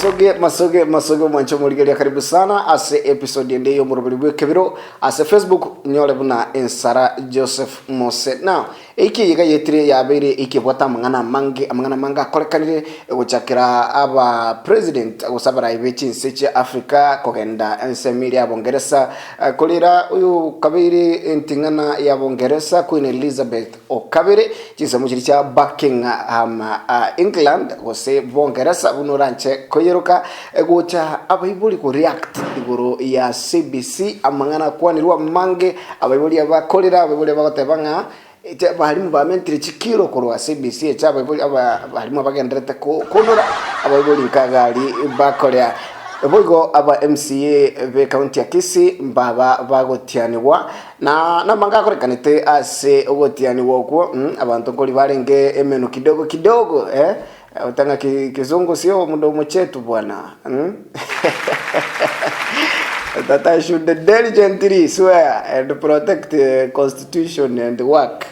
Masoge masoge masoge omwanche omorigereria karibu sana ase episode ende y'omoroberi bw'ekebiro ase Facebook nyore buna ensara Joseph Mose. Now Eki eyega yetire yabeire ekebwate amang'ana amange, amang'ana amange akorekanire gochakera aba president gose abarai be chinse chia Africa kogenda ensemo eria ya Bongeresa korera oyo kabeire enting'ana ya Bongeresa Queen Elizabeth o kabere chinsemo chiria chia Buckingham England gose Bongeresa buna oranche koyeroka gocha abaibori ko react igoro ya CBC amang'ana akwanirwe amange Abaibori abakorera, abaibori abagoteba ng'a eche abalimu bamentire chikiro korwa CBC eche abaibori aba abalimu abagendererete ko konora abaibori nkagari bakorea. Boigo aba MCA be county ya Kisii mbaba bagotianigwa na namange akorekanete ase ogotianigwa okwo abanto nkori barenge emenu kidogo kidogo eh, otanga ki kizungu sio mdomo chetu bwana. That I should diligently swear and protect the constitution and work.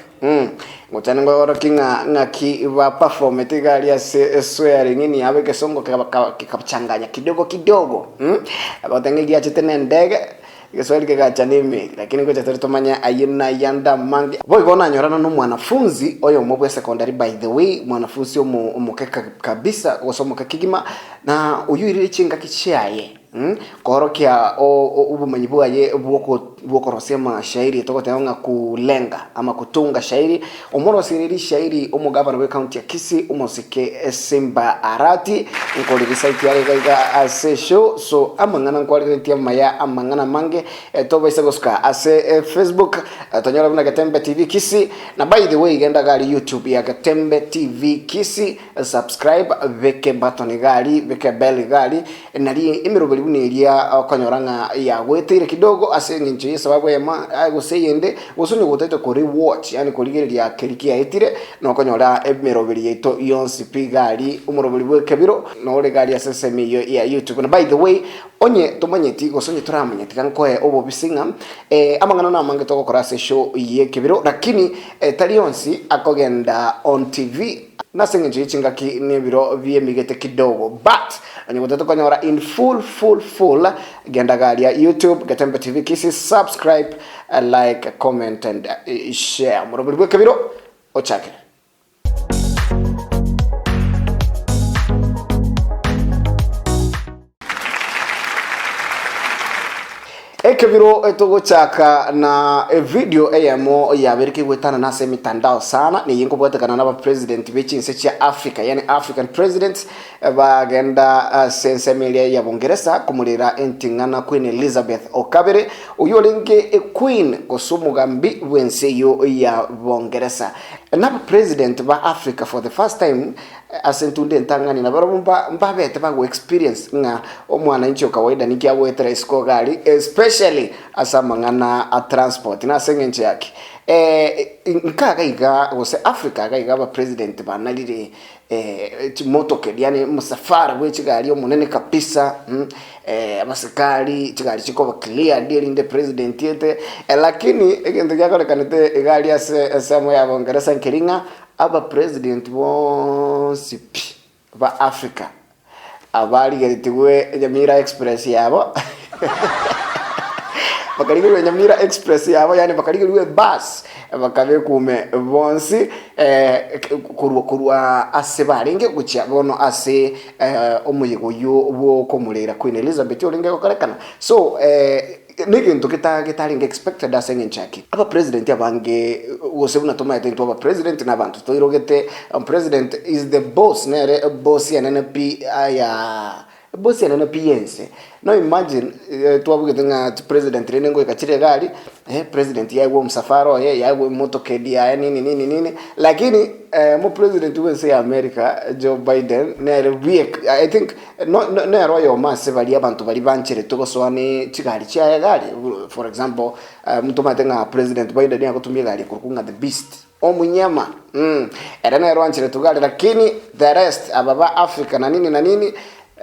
Ngocha ningoroki ng'a ng'aki ba performete iga aria ase swearing in yabo egesongo kekabachanganya kidogo kidogo. Bagoteba ng'a egiachete na endege, egeswahili kegacha na emeri. Lakini ngocha tore tomanye ayio nayande amange. Boigo nanyorana na omwanafunzi oyomo bwe secondary by the way, mwanafunzi omo omoke kabisa gose omoke kegima, na oyio oirire chingaki chiaye. Koorokia obomanyi bwaye bw'okorosia amashairi togoteba ng'a kulenga ama kutunga shairi, omorosire rishairi omogabana bw'ecounty ya Kisii omosike Simba Arati, nkore risaiti are iga iga ase eshow, so amang'ana nkwareretie amaya amang'ana amange, tobaisa gosuka ase Facebook tonyore buna Getembe TV Kisii, na by the way genda iga aria YouTube ya Getembe TV Kisii, Subscribe, beka ebutton iga aria, beka ebell iga aria, nari emeroberi buna eria okonyora ng'a yagoeteire kidogo ase eng'encho y'esababu eyemo gose eyende, gose onye gotagete ko rewatch yaani korigereria keria kiaetire, nokonyora emeroberi yaito yonsi pi iga aria, omoroberi bwa ekebiro nore iga aria ase ensemo eyio ya YouTube. Na by the way, onye tomanyeti gose onye toramanya tiga nkoe obobisi ng'a amang'ana namange togokora ase eshow y'ekebiro lakini tari onsi akogenda on TV. Nase engencho ye chingaki na ebiro bi'emigete kidogo but onye gotete konyora in full full full genda garia YouTube Getembe TV Kisii subscribe like comment and share omorobori bw'ekebiro ochakire. Ekebiro togochaka na evidio eyemo yabeire kegoetanana ase emitandao sana, neye nkobwatekana na abapresident be chinse chia Africa, yaani African presidents bagenda ase ensemo eria ya Bongeresa komorera enting'ana Queen Elizabeth o kabere, oyio orenge equeen gose omogambi bw'ense eyio ya Bongeresa. Na abapresident ba Africa for the first time Ase entunda entang'ani nabarabwo mba mbabete bago experience ng'a omwananchi o kawaida ninki agoetera isiko iga aria especially ase amang'ana a transport na ase eng'encho yaki nkaga iga gose Africa iga iga abapresident banarire chimotokedi yaani omosafara bwe chigari omonene kabisa abasikari chigari chikoba cleared erinde president ete lakini egento giakorekanete iga aria ase ensemo ya bongeresa nkeri ng'a Abapresident bonsi pi ba Africa abarigeretigwe Nyamira Express yabo bakarigerigwa Nyamira Express yabo yaani bakarigerigwa ebus bakabekwa ime bonsi korwa korwa ase barenge gochia bono ase omoyega oywo bwa okomorera Queen Elizabeth orenge gokorekana. So Negento geta getarenge expected ase eng'encho ya ki? Abapresident abange gose buna tomaete intwe abapresident na abanto toirogete, president is the boss nere eboss enene pi aya eboss enene pi yense. Now imagine twabugete ng'a chipresident rende ngoika chire iga aria, president yaegwa omosafara oye, yaegwa emotokendi yaye nini nini nini, lakini omopresident bwense ya America Joe Biden nere bweka I think Nere oyomo ase baria abanto baria bancheretwe gosoa ne chigari chiaye egari, for example, ntomanyete ng'a President Biden agotumia egari ekorokwa ng'a the beast, omunyama, ere nere oancheretwe gari lakini the rest aba ba Africa na nini na nini,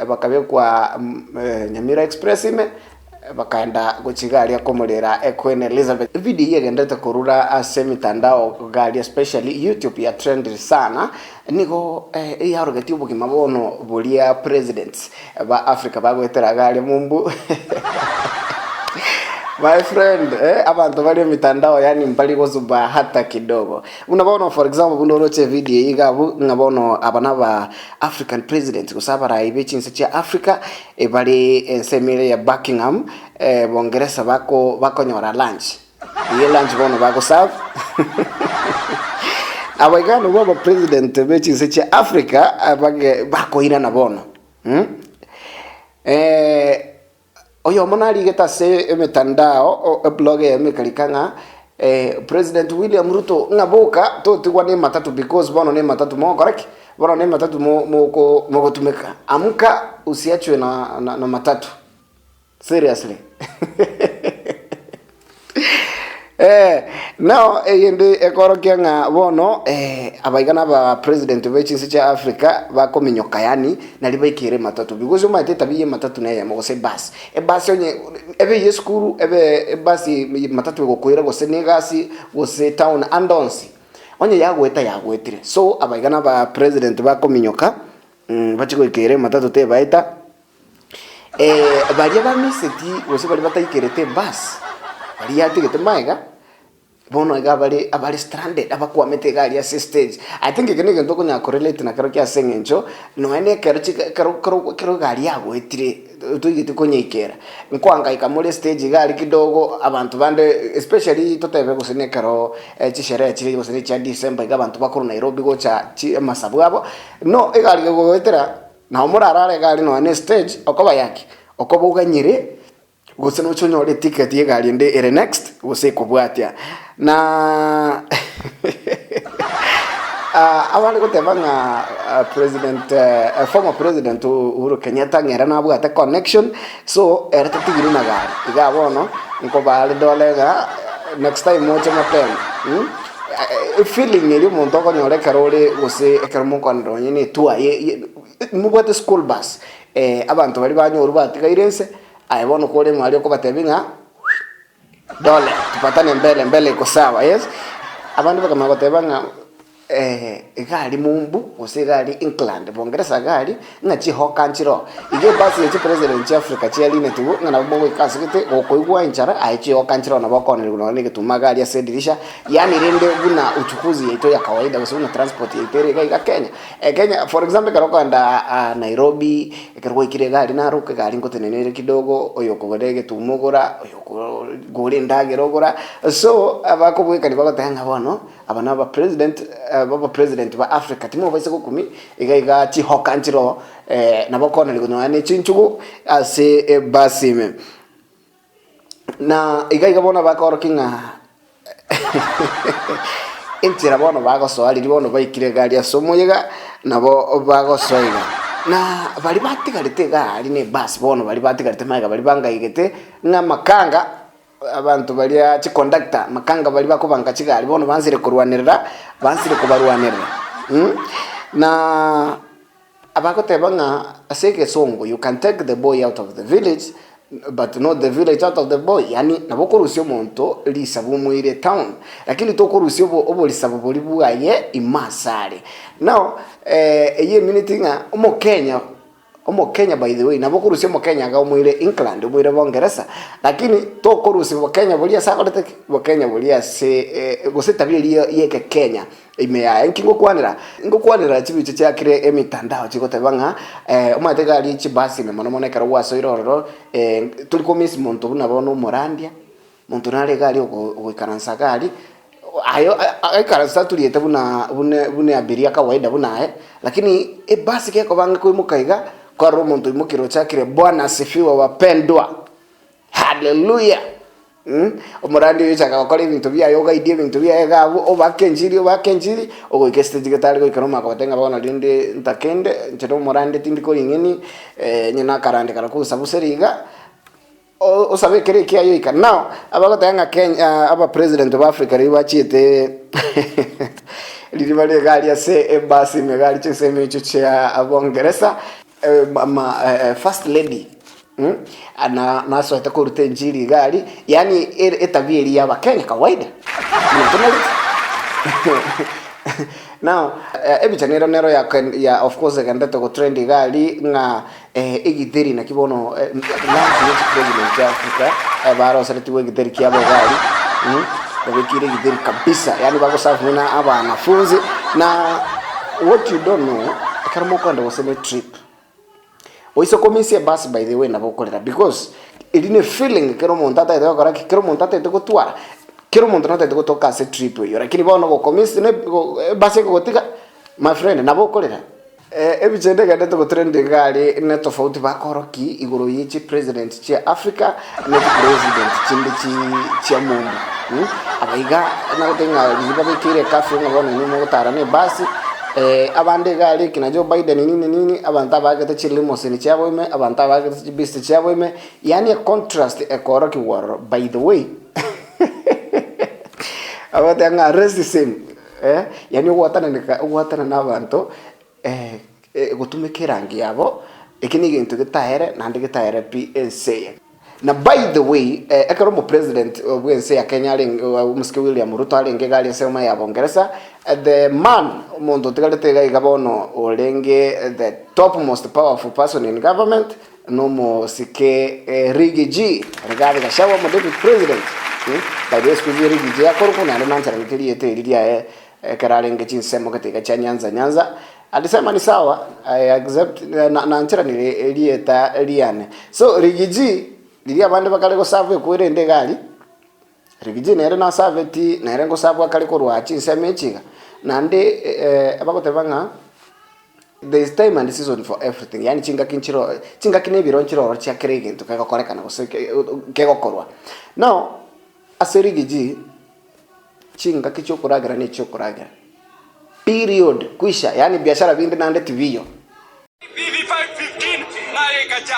bakabekwa Nyamira Express ime. Bakaenda gochia iga aria komorera Queen Elizabeth. Evideo eyio egenderete korura ase emitandao iga aria especially YouTube ya trendire sana, nigo eyaorogetie obogima bono boria presidents ba Africa bagoetera iga aria mumbu My friend eh, abanto bare emitandao yaani mbari gosubaa hata kidogo. Buna bono for example buna oroche evideo eyio iga abwo ng'a bono aba naba African presidents gose abarai be chinse chia Africa Ebare ensemo eria ya Buckingham, Bongeresa bako bakonyora lunch. Eye lunch bono bagoserve. Aba iga nabwo aba president be chinse chia Africa bage bakoirana bono. Mm? Eh, oyomo narigete ase emetandao eblog eyemo ekarika ng'a eh, President William Ruto ng'a boka totigwa na ematatu because bono na ematatu mogokora ki? Bono na ematatu mo moko mogotumeka. Amka usiachwe na na na matatu. Seriously. Eh, now eyende ekorokia ng'a bono eh, abaiga na aba president be chinse chia Africa bakominyoka yaani nari baikere ematatu because omanyete etabia ya ematatu na eyemo gose ebus. Ebus onye ebe ya esukuru ebe ebus matatu egokoira gose na egasi gose town ande onsi. Onye yagoeta yagoetire. So abaiga na aba president bakominyoka bachie goikera ematatu tebaeta, baria bamiseti gose baria bataikerete ebus, baria yatigete magega, bono iga bare abare stranded abakwamete iga aria ase estage. I think eke negento okonyara korelate nakerokio ase eng'encho, nonya na ekero chika ekero ekero ekero egari yagoetire toigeti konyeikera, nkoangaika more estage iga aria kidogo, abanto bande especially totebe gose na ekero chisherehe chire gose na echia December iga abanto bakorwa Nairobi gocha chi amasabu abo, no egari kegoetera nabo morarare iga aria nonya na estage okoba yaki? Okoba oganyire gose noche onyore eticket ya egari ende ere next gose ekobwatia. Na abare goteba ng'a president former president Uhuru Kenyatta ng'a ere nabwate connection so ere tatigiri na gari. Iga bono nkobare dole ng'a next time moche mapema feeling eria omonto okonyora ekero ore gose ekero mokwanera onye na etour ye mobwate school bus abanto baria banyorwa batigaire nse aye bono kore mwaria okobatebia ng'a Dole, tupatane mbele mbele iko sawa, yes. Abande bakamanya goteba ng'a egari mumbu gose egari England, Bongeresa gari, ng'a chihoka nchire oo. Iga ebasi ya chipresident chia Africa chiarinetigwe ng'a nabo mogoika ase gete, gokoigwa enchara aye chihoka nchire oo nabo okonerigwa nonye na egetuma gari ase edirisha, yaani rende buna uchukuzi yaito ya kawaida gose buna transport yaito ere iga iga Kenya. Kenya for example ekero okogenda Nairobi, ekero gwaikire egari Narok, egari ngotenena ere kidogo, oyo okogora egetuma ogora, oyo okogora endagera ogora, so abakobwekani bagoteba ng'a bono aba na abapresident abapresident ba Africa timobaisa gokumia, iga iga chihoka nchire oo nabo okonerigwa nonya ne chinchugu ase ebasi ime. Na iga iga bono bakorokia ng'a enchera bono bagosoa riria bono baikire egari ase omoyega, nabo bagosoa iga. Na baria batigarete egari na ebus bono baria batigarete magega baria bangaigete ng'a amakanga, abanto baria chiconductor, amakanga baria bakobanga chigari bono bansire korwanerera, bansire kobarwanerera na. Abagoteba ng'a ase egesongo you can take the boy out of the village but not the village out of the boy, yaani nabo okorusia omonto risabu omoire etown lakini tokorusia obo oborisabu boria bwaye ime ase are. Now eyio emineti ng'a omokenya omokenya by the way nabo okorusia omokenya iga omoire England omoire bongeresa lakini tokorusia bokenya boria ase akorete ki? Bokenya boria ase gose etabia eria ya ekekenya. Ime yaye inki ngokwanera? Ngokwanera chibicha chiakire emitandao chigoteba ng'a omanyete gari chibasi ime mono mono ekero gwasoire ororo tori ko miss monto buna bono omorandia, monto nare egari ogoikaransa gari, aye aikaranse aturiete buna buna buna abiria kawaida buna aye, lakini ebasi gekoba ang'e koimoka iga, kwarora omonto oimokire ochakire bwana asifiwe wapendwa. Haleluya! Omorandi oyo ochaka gokora ebinto biaye, ogaidie ebinto biaye iga abwo, obake enchiri obake enchiri, ogoika estage gete are goikera omwaka goteba ng'a bono rende ntakende, inche na omorandi tindi koring'eni, onye nakarandi kara konsabusera iga, osabe ekero ekiaye oika. Now, abagoteba ng'a Kenya abapresident ba Africa riria bachiete riria bare iga aria ase ebus ime iga aria chinsemo echio chia bongeresa, mama first lady. Na nasoete koruta enchiri iga aria, yaani ere etabia eria ya abakenya kawaida, buna tonareti. Now, ebicha nero nero ya ya of course egenderete gotrend iga aria ng'a egitheri naki bono lunch ye chipresident chia Africa, baroseretigwe egitheri kiabo iga aria, babekeire egitheri kabisa, yaani bagoserve buna abanafunzi, na what you don't know, ekero mokoenda gose ne trip. Oise komisia ebasi by the way nabo okorera because eri ne feeling kera omonto atagete gokora ki? Kera omonto atagete gotwara, kera omonto natagete gotoka ase etrip eywo lakini bono gokomisia ne ebasi ekogotiga my friend nabo okorera. Ebicha ende egenderete gotrend iga aria ne tofauti bakorokia igoro ye chipresident chia Africa ne chipresident chinde chi chia mumbu abaiga nagotebia ng'a riria babekeire ecurfew ng'a bono inwe mogotara na ebasi abande iga aria ekina Joe Biden nini nini abanto abaagete chilimousine chiabo ime abanto abaagete chibeast chiabo ime yaani econtrast ekoorokiwa ororo by the way bagoteba ng'a racism yaani ogwatananeka ogwatanana abanto gotumeka erangi yabo, eki negento getaere naende getaere pi ense eye. Na by the way, ekero omopresident bw'ense ya Kenya arenge omosike William Ruto arenge iga aria ensemo ya Bongeresa, the man omonto otigarete iga iga bono orenge the top most powerful person in government nomosike Riggy G, Rigathi Gachagua omo deputy president, by the way siku hizi Riggy G akorokwa naende nancharanete rieta eri riaye Ekero arenge chinsemo gete iga chia Nyanza Nyanza, alisema ni sawa, I accept, na nancheranire erieta riane. So Riggy G, riria abande bakare gosaba ekwere ende iga aria, Riggy G nere nasabeti, nere ngosabwa akare korwa chinsemo echi iga. Naende bagoteba ng'a there is time and season for everything, yaani chingaki nchiro chingaki na ebiro nchire ororo chia kera egento kegokorekana gose kegokorwa. Now, ase Riggy G. Chingaki chi'okoragera nechi'okoragera. Period. Kwisha. Yaani biashara binde naende tibiyo. BV515 nayo ikaja.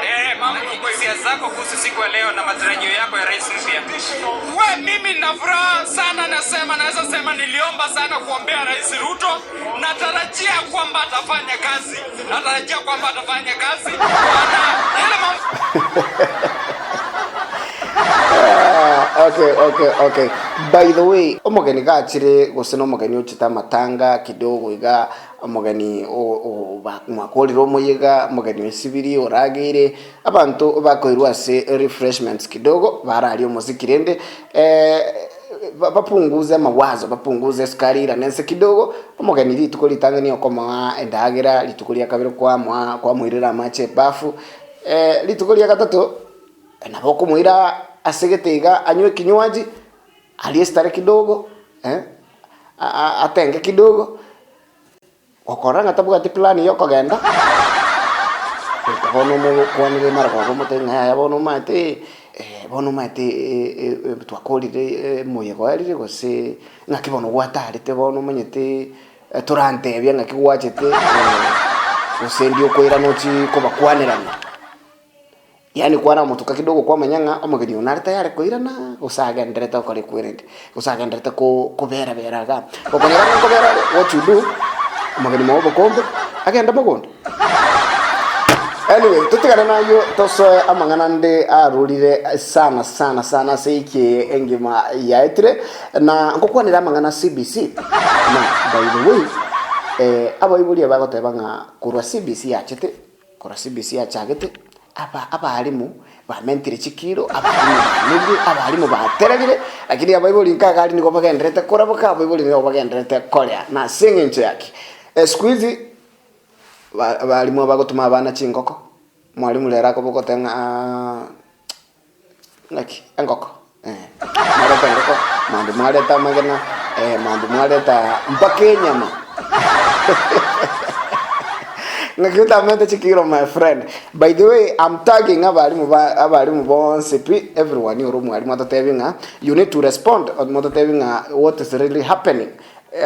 Eh, mambo iko Hisia zako kuhusu siku ya leo na matarajio yako ya rais mpya. We, mimi na furaha sana, nasema naweza sema niliomba sana kuombea Rais Ruto. Natarajia kwamba atafanya kazi, natarajia kwamba atafanya kazi maana yale mambo Ah, okay okay okay by the way omogeni gachire gose na omogeni ochete amatanga kidogo iga omogeni o- o- ba- mwakorire omoyega omogeni oesibiri orageire abanto bakoirwa ase refreshments kidogo bararia omosiki rende ba- bapunguze amawazo bapunguze esukari irane nse kidogo omogeni rituko ritang'ani okomoa endagera rituko ria kabere kwamoa kwamoirera amache ebafu rituko ria gatato Nabo okomoira ase gete iga anywe ekinywaji, arie esitare kidogo, atenge kidogo, gokorora ng'a tabwati plan ya okogenda, goika bono omokwanere mara gocha omotebie ng'a yaya bono omanyete bono omanyete twakorire omoyega oerire gose ng'aki bono gwatarete bono omanyete torantebia ng'aki gwachete gose ndi okoirana ochie kobakwanerania. Yaani kwaramotuka kidogo kwamanya ng'a omogeni oyo nare tayari koirana, gose agenderete gokora ekwerende, gose agenderete ko kobera bera igaa. Okonyora ng'a nkobera are, what you do, omogeni moe obokombe, agende mogondo. Anyway, totigane na ayio tosoe amang'ana ande arurire sana sana sana ase ewiki eye engima yaetire, na ngokwanera amang'ana CBC. Na by the way, abaibori abagoteba ng'a korwa CBC yachete, Korwa CBC yachagete, aba abalimu bamentire chikilo, abalimu banurire, abalimu batererire, lakini abaibori nkaga aria nigo bagendererete koraboka, abaibori nigo bagendererete korea. Na ase eng'encho ya ki? Siku hizi ba abalimu abagotoma abana chingoko, mwalimu rero akoba ogoteba ng'a ng'aki engoko eh, mwareta engoko, mambia mwareta amagena, mambia mwareta mpaka enyama ng'aki otamete chikiro my friend. By the way I'm tagging abalimu ba abalimu bonsi pi everyone ore omwalimu atotebi ng'a you need to respond mototebi ng'a what is really happening.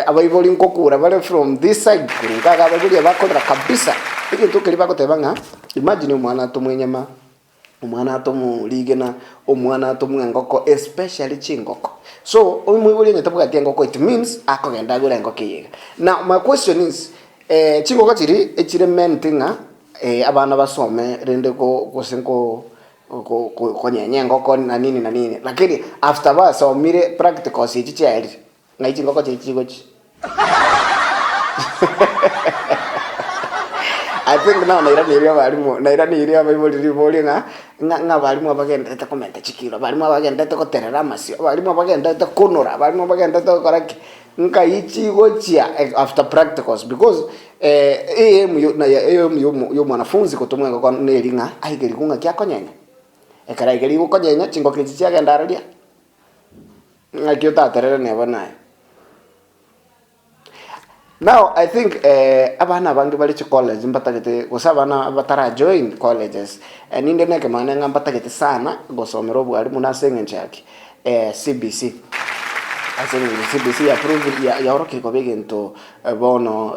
Abaibori nkokura bare from this side korwa nkaga abaibori aba bakorera kabisa, egento keria bagoteba ng'a imagine omwana atomwe enyama. Omwana atomwe rigena, omwana atomwe engoko especially chingoko. So omoibori onye tabwati engoko it means akogenda agore engoko eye iga. Now my question is chingoko chiria echire meant ng'a. Abana basome rende go gose nko go go konyenya engoko na nini na nini, lakini after basomire practicals echi chiaerire, ng'ai chingoko chiria chigochia? I think now nairaneirie abalimu, nairaneirie abaibori riborio ng'a, ng'a ng'a abalimu abagenderete komenta chikilo, abalimu abagenderete goterera amasio, abalimu abagenderete konora, abalimu abagenderete gokora ki, nkai chigochia after practicals because eaim yo na eaim ya omo ya omwanafunzi gotomwa engoko neri ng'a aigerigwe ng'aki akonyenya. Ekero aigerigwe konyenya chingoko echi chiagenda aroria, ng'aki otaterere neba naye. Now I think abana abange bare chicollege mbatagete gose abana batara join colleges, ninde na ekemang'ana ng'a mbatagete sana gosomera obwalimu na ase eng'encho ya ki? CBC. Ase eng'encho CBC ya prove ya yaorokire koba egento bono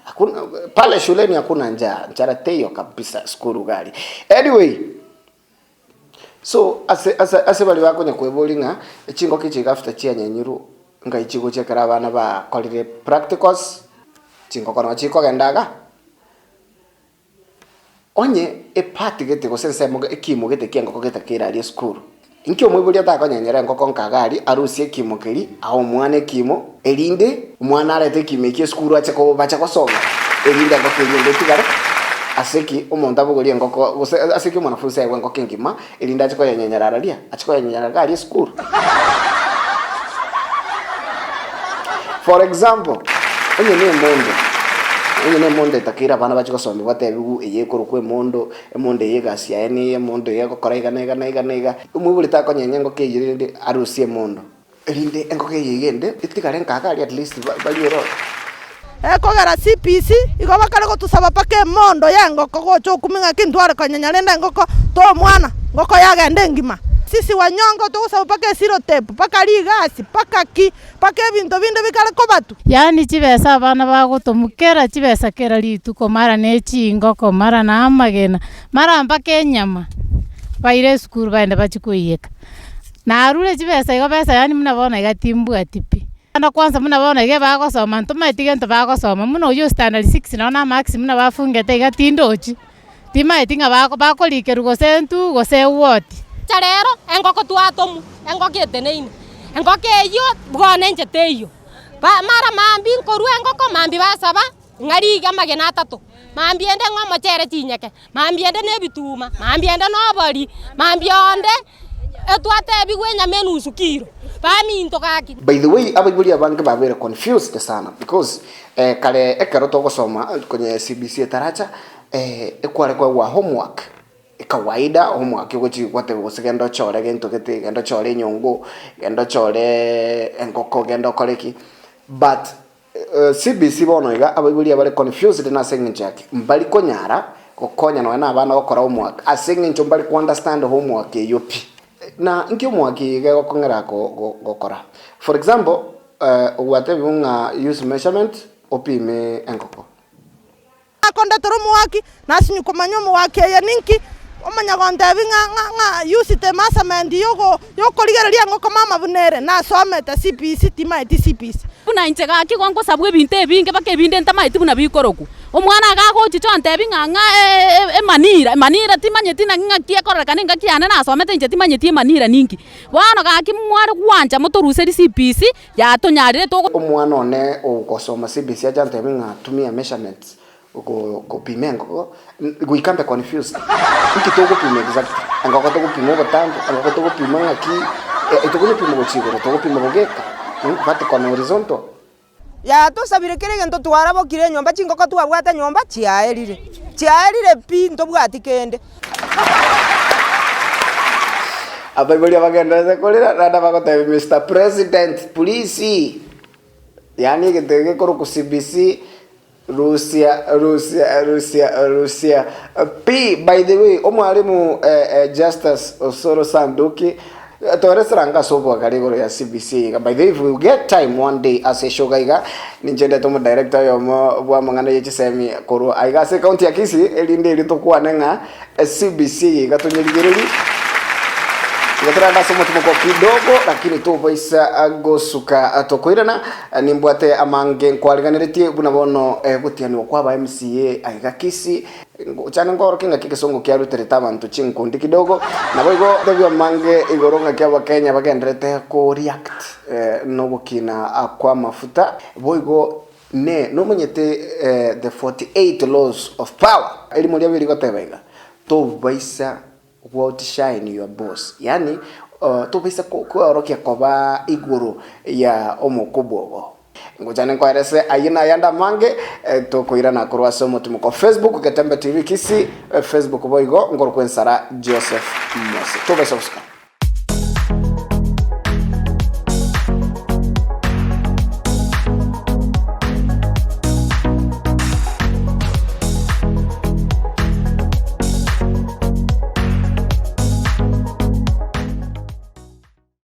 hakuna pale shuleni hakuna njaa, nchara teiyo kabisa sukuru iga aria. Anyway. So ase ase ase baria bakonya kweboria ng'a chingoko echi iga after chianyenyirwe ngai chigochia ekero abana bakorire practicals, chingoko nabo chikogenda igaa. Onye epart gete gose ensemo ekimo gete kia engoko gete kere aria esukuru, inki omoibori atakonyenyera engoko nka iga aria arusie ekimo keria ae omwana ekimo, erinde omwana arete ekimo ekio esukuru ache ko bache gosoma, erinde engoko eria ende etigare, ase ki omonto abogorie engoko gose ase ki omwanafunsi aegwe engoko engima, erinde ache koyenyenyera araria, ache koyenyenyera iga aria esukuru. For example, onye na emondo, onye na emondo etakeire abana bache gosomigwa batebiwe eye ekorokwa emondo, emondo eye egasi yaye neye, emondo eye egokora iga na iga na iga na iga, omoibori takonyenya engoko eywo rende arusie emondo. Erinde engoko eye egende etigare nkaga aria at least bariere ore. Ekogera CPC igo bakare gotosaba mpaka emondo ya engoko gocha okumia ng'aki ntware konyenya rende engoko toa omwana engoko yagenda engima. Sisi wanyonge togosaba mpaka esellotape mpaka rigasi mpaka ki mpaka ebinto binde bikare kobatwa. Yaani chibesa abana bagotomwa kera chibesa kera rituko mara ne chingoko mara na amagena mara mpaka enyama baire esukuru baende bachie koiyeka. Narure chibesa igo besa yaani buna bono iga timbwati pi. Bono kwanza buna bono iga bagosoma ntomaeti gento bagosoma, buna oywo o standard six nonye na amarks buna bafungete iga tindochi, timaeti ng'a bako bakorikerwa gose ntwo gose what. Inche rero engoko twatomwa, engoko eteneine, engoko eyio bono inche teiyo, ba mara mambia nkorwa engoko mambia basaba. Ng'a rigia amagena atato, mambia ende ng'a omochere chinyeke, mambia ende na ebituma, mambia ende na obori, mambia onde etwatebigwe enyama enusu kilo, baminto gaki. By the way abaibori abange babeire confused sana because kare ekero togosoma konye CBC etaracha ekware koegwa homework Ekawaida omwaka ogochia gwateba gose genda ochore gento gete, genda ochore enyongo, genda ochore engoko, genda okore ki, but CBC bono iga abaibori abare confused nase eng'encho yaki, mbari konyara gokonya nonya na abana gokora homework ase eng'encho mbari ko understand homework eyio pi. Na inki homework eye iga egokong'era go go gokora? For example, ogwatebigwa ng'a use measurement opime engoko. Akondetera omoaki, nasinywa komanya omoaki eye ninki, omanya gontebia ng'a ng'a ng'a use the measurement yogo yokorigereria engoko mama buna ere, nasomete CBC timaeti CBC. Buna inche gaki igo ngosabwa ebinto ebinge mpaka ebinde ntamaeti buna bikorokwa. Omwana iga agochicha ontebia ng'a ng'a emanira, emanira timanyeti naki ng'aki ekororekana engaki yane nasomete inche timanyeti emanira ninki. Bono gaki mware gwancha motoruserie CBC. Yatonyarire togo. Omwana one ogosoma CBC ache antebie ng'a tumia measurements gopima engoko, goika mbe confused. Inki togopima exactly? Engoko togopima obotambe, engoko togopima ng'aki, tokonyepima gochia igoro, togopima bogeka, vertical na horizontal. Yatosabire kera egento twarabokire enyomba chingoko twabwate nyomba chiaerire, chiaerire pi ntobwati kende. Abaibori abagenderete korera naende bagotebia Mister President please, yaani egento eke gekorokwa CBC rusia rusia rusia rusia pi. By the way omwalimu Justus Osoro Sanduki toeresera ange ase obwagare igoro ya CBC iga. By the way if we get time one day ase eshoga iga ninche ndete omo director oyomo bwa amang'ana ye chisemi korwa aiga ase ecounty ya Kisii erinde erio tokwane ng'a CBC eye iga tonyerigererie. Igo toragende ase omotimoko kidogo, lakini tobaisa gosuka tokoirana. Nimbwate amange nkwariganeretie buna bono gotianigwa kwa aba MCA aiga Kisii. Ngochane nkoorokia ng'aki egesongo kiaruterete abanto chinkundi kidogo. Naboigo tebia amange igoro ng'aki abakenya bagendererete ko react nogokina kw'amafuta. Boigo Ne nomanyete the 48 laws of power? Erimo riabo rigoteba iga, Tobaisa goutshine your boss, yaani tobaisa kweorokia koba igoro ya omokubwa obo. Ngocha ninkoerese ayio na ayande amange tokoirana korwa ase omotimoko Facebook Getembe TV Kisii, Facebook boigo nkorokwa Ensara Joseph Mose. Tobaisa gosuka.